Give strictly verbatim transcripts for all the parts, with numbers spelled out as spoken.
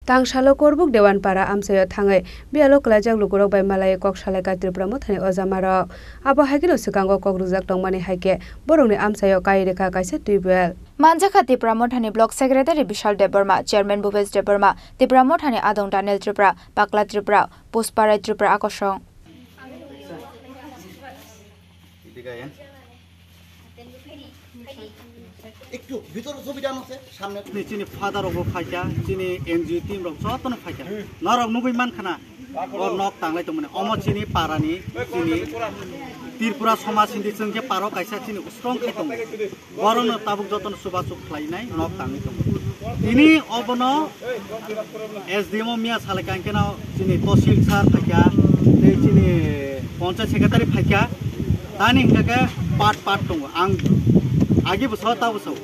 Tangsalo Korbuk Dewanpara amchaio thangwi biyalo kwlaijak lukurok bai malaiwi kok salaikha Tripura Mothani ojamarok. Abo hai kheno swkango kok rwjak tongmani hai khe borokni amchaio kai rwkha kaisa tubewell. Manjakha Tripura Mothani Block Secretary Bishal Debbarma, Chairman Bhupesh Debbarma, Tripura Mothani Adong Daniel Tripura, Pakla Tripura, Pushparai Tripura akosong. এদিকে আইয়েন। একটু ভিতরে ছবিটা আনো, স্যার, সামনে। Chini, chini father rok bo phaikha, chini N G O team rok jotono phaikha. Norok nugwi mankha na, o nok tanglai tongmani. Omo chini parani, chini Tripura somaj hindi chwng khe paro kaisa chini strong khai tongo. Borokno tabuk jotono chubachu khlainai nok tangwi tongo. Tini obono S D M o miya salai kha, hwnkhe no chini Tosil sir phaikha, tei chini Panchayat Secretary phaikha. Tani hwnkhe khe part part tongo. Ang agi bwsao ta bwsao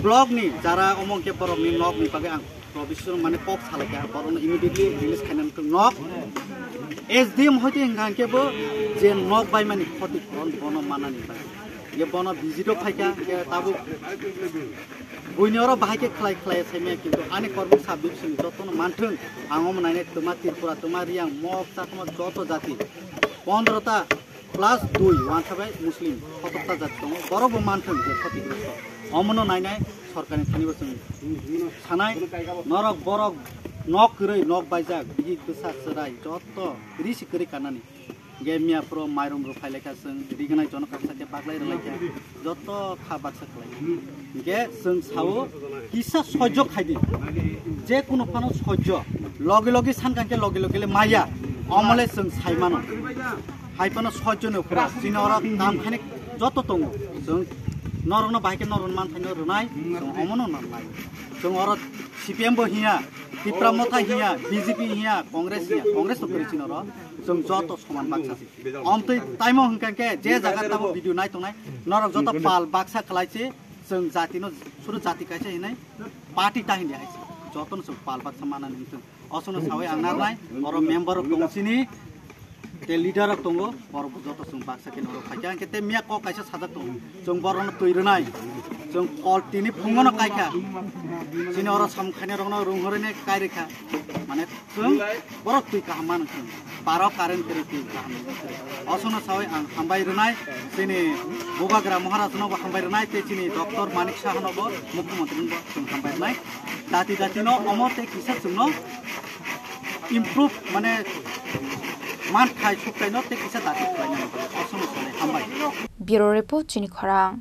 block ni jara omo hwnkhe borokni nokni bagwi ang Professional mane kok salai kha, borokno immediately release khaina wngthung nok. S D M hoite hwnkha hwnkhe bo je nok baimani khoti phuron bono manani bagwi. Ye bono visit o phaikha, ye tabuk buini oro bahai khe khlai khlai saimaya, kintu ani Korbuk sub division ni jotono manthung, ang omo nainai twma Tripura, twma Riyang, Mok, Chakma joto jati pondro ta plus dui uansukha bai Muslim khotokta jat tongo, borok bo manthung je khotigrosto. Omono nainai sorkarni thani bo chwng sanai, norok borok nok kwrwi, nok baijak, bihik bwsa chwrai joto risi kwrwi kanani. Ge miya phuru mairum rw phailaikha chwng, rignai jono kaksa khe baglai rwlaikha, joto kha baksa khlai. Ge chwng sao kisa sojjo khaidi, je kunu phano sojjo, logi logi sankha khe logi logi le maya, omole chwng saimano. Hai phano sojjo ni uphuru chini oro kam khaini joto tongo. Chwng norokno bahai khe norokno manthai no rwnai, chwng omono nangnai. Chwng oro C P M bo hiya, Tipra Motha hiya, B J P hiya, Congress hiya, Congress to kwrwi chini oro. Chwng joto soman baksa se. Omtwi taimo hwnkha khe je jaga tabo video nai tongnai, norok joto pal baksa khlai se, chwng jati no suru jati kaisa hinai, party ta hindi hai se. Joto no chwng pal baksa manani wngthung. Osono sawi ang narnai, oro member rok tongo chini, tei leader rok tongo, borok joto chwng baksa khe oro phaikha, hwnkhe tei miya kok kaisa sajak tongo, chwng borokno twi rwnai, chwng kol tini phungono kaikha, chini oro samung khainai rokno rung horwi nai kai rwkha, mane chwng borok twi kaham mano chwng, paro current kwrwi twi kaham mano chwng. Osono sawi ang hambai rwnai, chini Bubagra Maharaj nobo hambai rwnai, tei chini Doctor Manik Saha nobo, Mukhyamantri nobo chwng hambai rwnai. Dati dati no omo tei kisa chwngno improve mane man khai suk khai no tei kisa dati khlai nang. Osono sale hambai. Bureau Report, Chini Khorang.